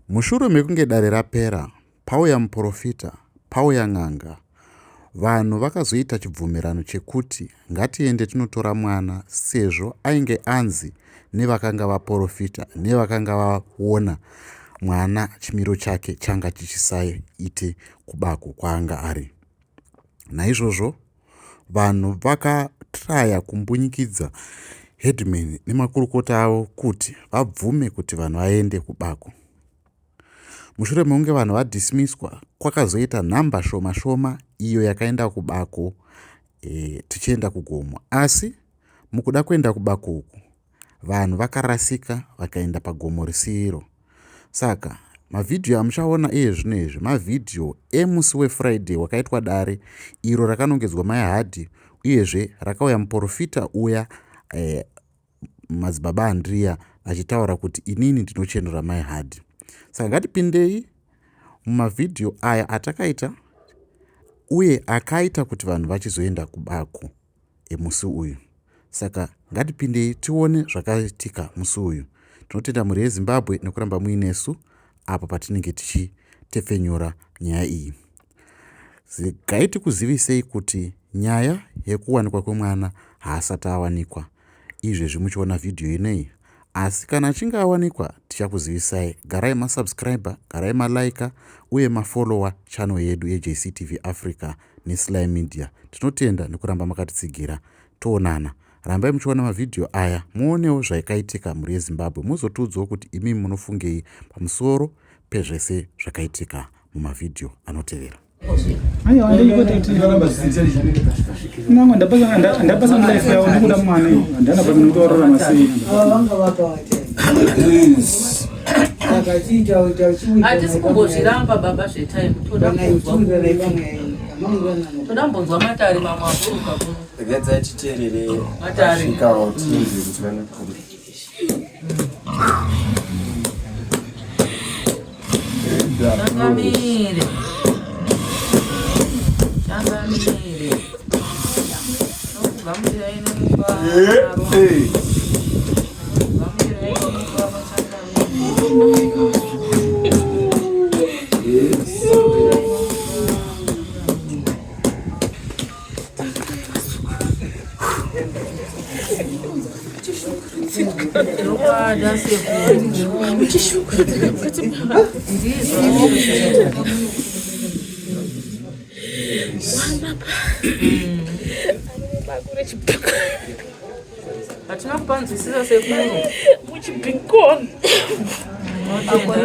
Mushure mekunge dare rapera, pauya muporofita, pauya n'anga, vanhu vakazoita chibvumirano chekuti ngatiende tinotora mwana sezvo ainge anzi nevakanga vaporofita nevakanga vaona mwana chimiro chake changa chichisaite kubako kwaanga ari. Naizvozvo vanhu vakatraya kumbunyikidza headman nemakurukota avo kuti vabvume kuti vanhu vaende kubako. Mushure mekunge vanhu vadismiswa kwakazoita nhamba shoma shoma iyo yakaenda kubako e, tichienda kugomo asi mukuda kuenda kubako uku Vanhu vakarasika vakaenda pagomo risiro. Saka mavhidhiyo amuchaona iye zvino izvi mavhidhiyo emusi weFriday wakaitwa dare iro rakanongedzwa mai Hardy uyezve rakauya muporofita uya eh, madzibaba Andriya achitaura kuti inini ndinochenura mai Hardy. Saka ngatipindei mumavhidhiyo aya atakaita uye akaita kuti vanhu vachizoenda kubako emusi uyu. Saka ngatipindei tione zvakaitika musi uyu. Tinotenda mhuri yeZimbabwe nekuramba muinesu apo patinenge tichitepfenyura nyaya iyi. Regai tikuzivisei kuti nyaya yekuwanikwa kwemwana haasati awanikwa izvezvi muchiona vhidhiyo inoyi asi kana achinge awanikwa tichakuzivisai. Garai masubscriber, garai malika uye mafollower channel yedu yeJCTV Africa neSly Media. Tinotenda nekuramba makatitsigira. Toonana. Rambai muchiona mavhidhiyo aya muonewo zvakaitika mhuri yeZimbabwe muzotiudzawo kuti imimi munofungei pamusoro pezvese zvakaitika mumavhidhiyo anotevera. Nangu ndapasa life yavo ndikuda mwana iyo handana basa nekuti wararama sei. Hatisi kumbozviramba baba zvetime toda kunzwa toda kumbonzwa matare mamwe aburuka kuno. Regedzai titeerere Matare. svikawo tinzwe kuti vanoti Changamire. Changamire. Tinokugamuchirai nemufaro. Tinokugamuchirai nemufaro changamire. Hatina kupanzwisisa sekuru. Muchibhikoni.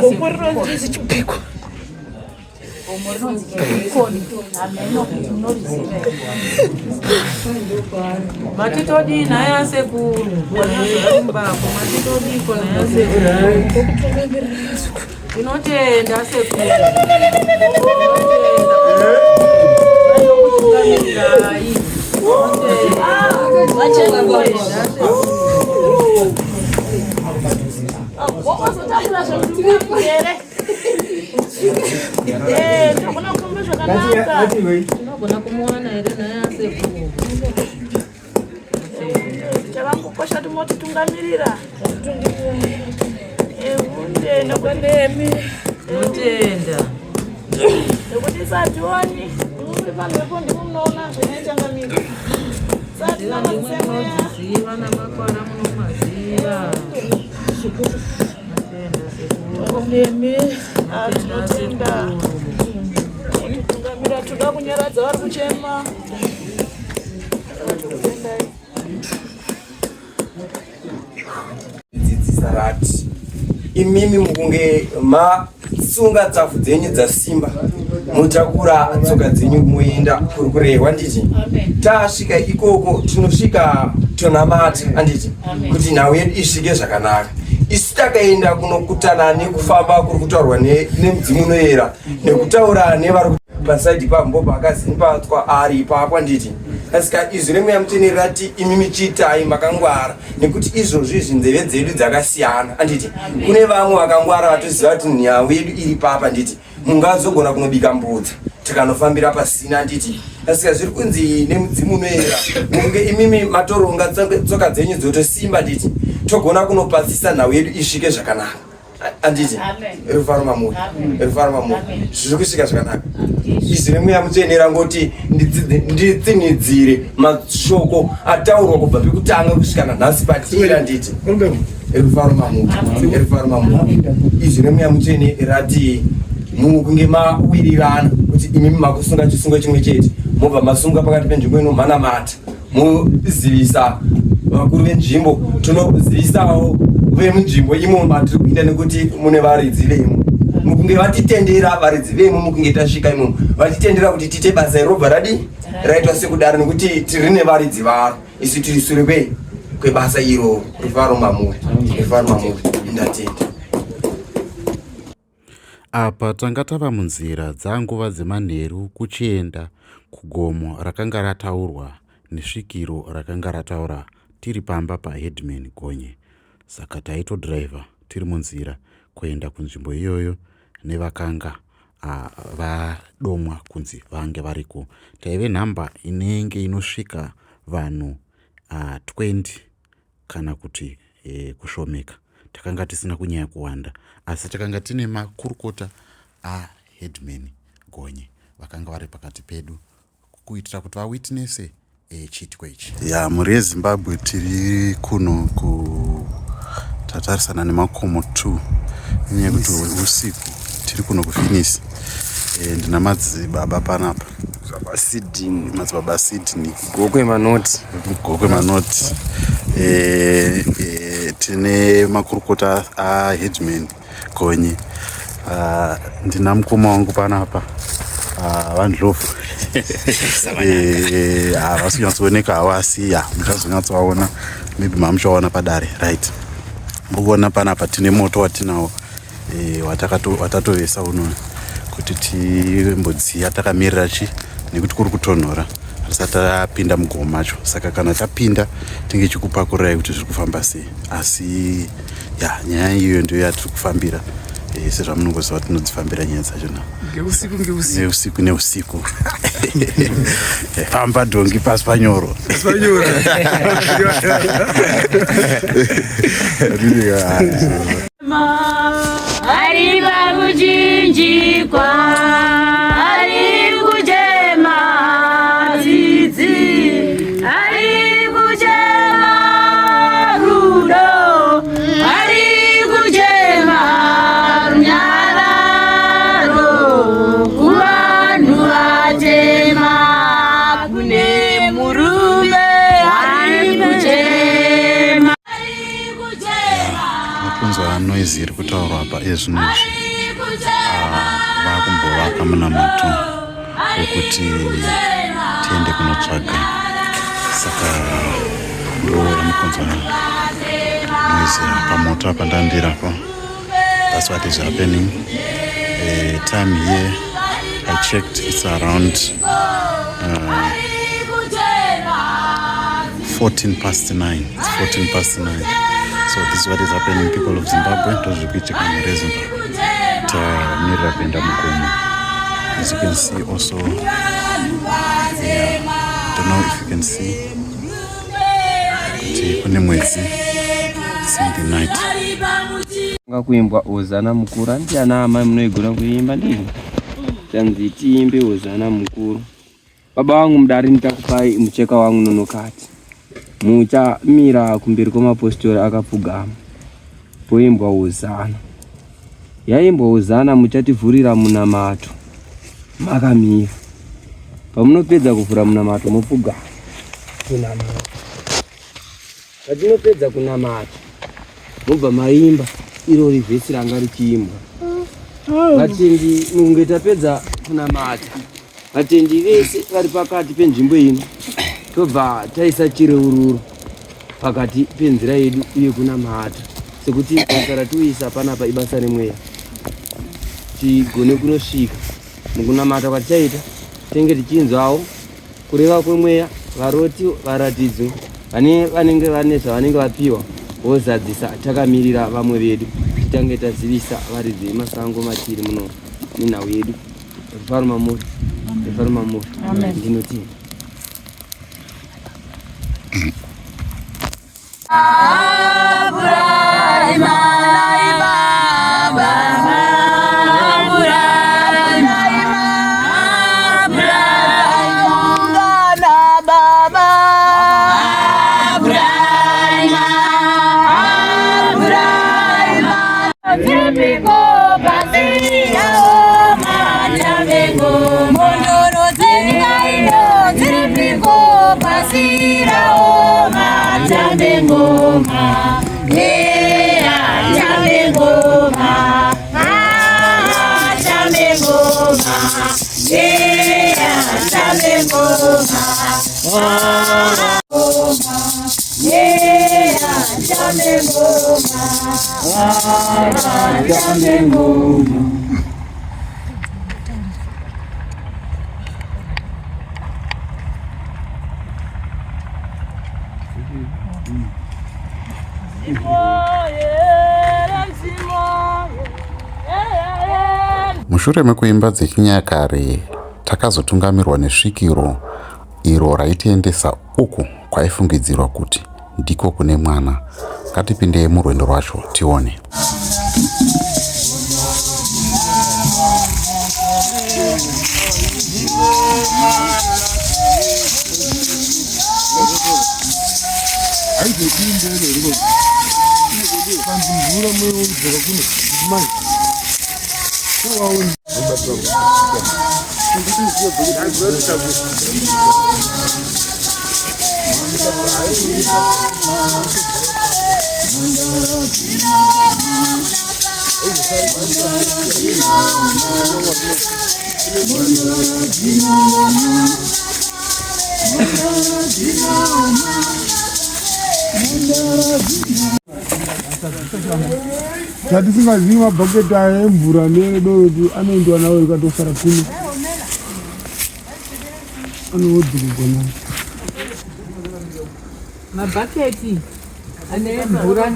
Gomo rinonzi chibhiko. Gomo rinonzi Chibikoni. Hameno kuti munoriziva here. Matitodii nhai asekuru? Mwanazvarimbako matitodiiko nhai asekuru? Tinotenda sekuru. Tinotenda. Vanokutungamirirai. Tinotenda sekuru. Wazotambura zvekuti here? Eh, tinogona kufamba zvakanaka. Tinogona kumuwana here naye asekuru? Chavangokosha timotitungamirira. Ehunde nemi. Tinotenda. Nekuti sationi muri vanhu vepo ndimo munoona zvinechangamira. Nzira ndimwe munodziziva namakwara munomaziva. Nemi tinotenda tungamira toda kunyaradza vari kuchema. Dzidzisa rati imimi mukunge masunga tsafu dzenyu dzasimba motakura tsoka dzenyu moenda kuri kurehwa nditi tasvika ikoko tinosvika tonamata anditi kuti nhau yedu isvike zvakanaka isu takaenda kunokutana nekufamba kuri kutaurwa nemudzimu unoyera nekutaura nevari pasaidi ipapo mbo paakazimpatswa ari ipapo anditi asika izwi remweya mutsvene rati imimi chiitai makangwara nekuti izvozvi izvi nzeve dzedu dzakasiyana anditi kune vamwe vakangwara vatoziva kuti nhau yedu iri papa anditi mungazogona kunobika mbudza tikanofambira pasina anditi asika zviri kunzi nemudzimu unoyera munge imimi matoronga tsoka dzenyu dzotosimba nditi togona kunopasisa nhau yedu isvike zvakanaka. Anditi rufaro mamuri, rufaro mamuri, zviri kusvika zvakanaka. Izwi remweya mutsvene rangoti nditsinhidzire mashoko ataurwa kubva pekutanga kusvika nanhasi patiri. Anditi rufaro mamuri, rufaro mamuri. Izwi remweya mutsvene rati mukunge mawirirana kuti imimi makusunga chisungo chimwe chete, mobva masunga pakati penzvimbo ino manamata, mozivisa vakuru venzvimbo, tonozivisawo vemunzvimbo imo matiri kuinda nekuti mune varidzi vemo, mukunge vatitendera varidzi vemo, mukunge tasvika imomo vatitendera kuti tiite basa irobva radi raitwa sekudaro, nekuti tiri nevaridzi varo, isu tiri sure kwe kwebasa iro. Rufaro mamuri, rufaro mamuri, ndatenda. Apa tanga tava munzira dzanguva dzemanheru kuchienda kugomo rakanga rataurwa nesvikiro rakanga rataura tiri pamba paHeadman Gonye. Saka taitodriver tiri munzira kuenda kunzvimbo iyoyo nevakanga vadomwa kunzi vange variko. Taive nhamba inenge inosvika vanhu 20 kana kuti kushomeka. Takanga tisina kunyanya kuwanda asi takanga tine makurukota aHeadman Gonye vakanga vari pakati pedu kuitira kuti vawitnesse chiitiko ichi. Ya, mhuri yeZimbabwe, tiri kuno ku tatarisana nemakomo 2 inyaya yekuti usiku tiri kuno kuFinisi. Ndina madzibaba panapa. Baba Sydney. Madzibaba Sydney. Gokwe Manoti. Gokwe Manoti. Tine makurukota aHeadman Gonye. Ndina mukoma wangu panapa, VaNdlovu. Havasi kunyatsooneka havo, asi ya, muchazonyatsovaona maybe mamuchaona padare. Right, mukuona panapa tine moto watinawo watatovesa uno kuti timbodziya takamirira chi nekuti kuri kutonhora, tisati tapinda mugomo macho. Saka kana tapinda tinge chikupakurirai kuti zviri kufamba sei. Asi ya, nyaya iyoyo ndiyo yatiri kufambira. Sezvamunongoziva, tinodzifambira nyaya dzachona. Ngeusiku ngeusiku. Neusiku neusiku. Famba dhongi pasi panyoro. Panyoro. Ari pakuchinjikwa, ari kuchema tsitsi, ari kuchema rudo, ari kuchema runyararo kuvanhu vatema. Kune murume ari kuchema. Makunzwa noise iri kutaurwa apa ezvino izvi, vakumbovaka munamato wekuti tiende kunotsvaga. Saka ndo yamukunzwa noise pamoto apa ndandirapo. That's what is happening. Time here I checked, it's around 14 past 9. It's 14 past 9. So this is what is happening, people of Zimbabwe. Ndozviri kuitika mhuri yeZimbabwe, tamirira kuenda mugomo. As you can see also, yeah, don't know if you can see kuti kune mwedzi. It's in the night. Nga kuimbwa Hozana Mukuru. Handiti ana amai munoigona kuimba? Ndizvo tanzi tiimbe Hozana Mukuru. Baba vangu mudari, nditakupai mucheka wangu nonokati muchamira kumberi kwemapostori akapfugama, poimbwa Hozana. Yaimbwa Hozana, muchativhurira munamato makamira. Pamunopedza kuvhura munamato, mopfugama kunamata. Patinopedza kunamata, mobva maimba irori vhesi ranga richiimbwa. Vatendi, munge tapedza kunamata, vatendi vese vari pakati penzvimbo ino, tobva taisa chireururo pakati penzira yedu yekunamata, sekuti basa ratiuyisa panapa ibasa remweya, tigone kunosvika mukunamata kwatichaita. Tinenge tichinzwawo kureva kwemweya, varoti, varatidzo, vane vanenge vane zvavanenge vapiwa vozadzisa, takamirira vamwe vedu titange tazivisa varidzi vemasango matiri muno nenhau yedu. Rufaro mamuri, rufaro mamuri, ndinotenda. Mushure mekuimba dzechinyakare, takazotungamirwa nesvikiro iro raitiendesa uku kwaifungidzirwa kuti ndiko kune mwana. Ngatipindei murwendo rwacho tione. Zvatisingazivi mabhaketi aya emvura needoro anoendwa nawo ikatosara kuno anowodzurugwa nawo mabhaketi ane mvura.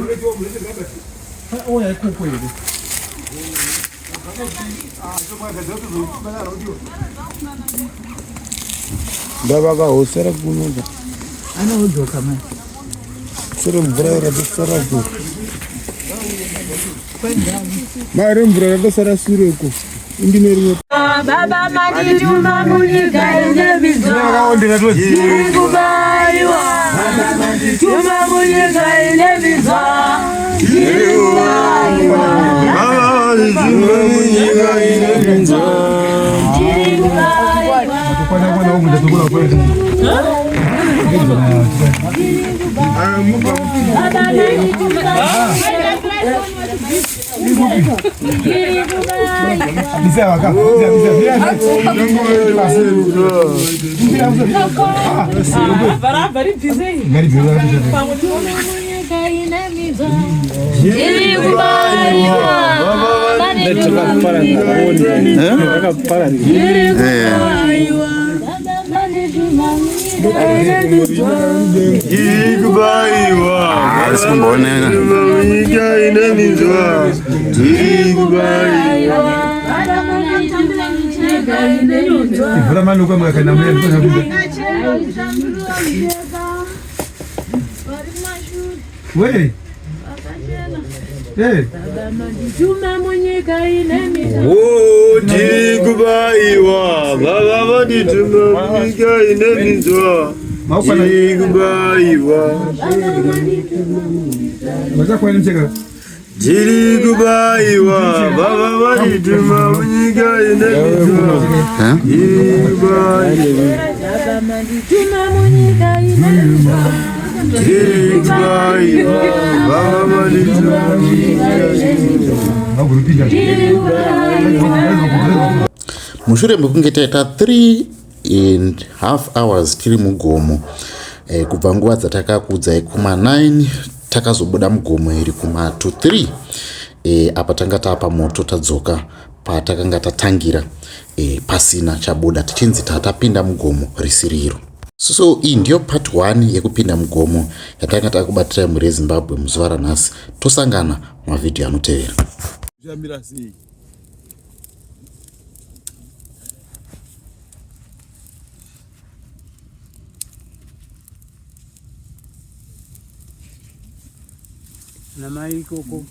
Ouya ikoko here? Ndavakahosera kuno Anodzoka mai. Sere mvura yakatosara ku. Mai remvura yakasara sure uko. Indine rimwe. Baba mandituma munyika ine minzwa ndiri kubaiwa. Baba mandituma munyika ine minzwa ndiri kubaiwa. Baba mandituma munyika ine minzwa ndiri kubaiwa. Baba mandituma ndiri Iri kubaiwa. Haisi kumbooneka. Munyika ine minzwa tiri kubaiwa. Mvura manuka makana We. Hey. Oh, tiri kubaiwa. Baba vandituma munyika ine minzwa tiri kubaiwa. Vachakwana mcheka. Tiri kubaiwa. Baba vandituma munyika ine minzwa tiri kubaiwa. Tiri kubaiwa. Baba vandituma munyika ine minzwa. Mushure mekunge taita 3 and half hours tiri mugomo, kubva nguva dzatakakuudzai kuma9, takazobuda mugomo iri kuma 2 3. Apa tanga taapa moto, tadzoka patakanga tatangira, pasina chabuda, tichinzi tatapinda mugomo risiriro. So iyi ndiyo part 1 yekupinda mugomo yatanga takubatirai mhuri yeZimbabwe muzuva ranhasi. Tosangana mumavhidhiyo anotevera. Zvamira sei? Namai ikoko.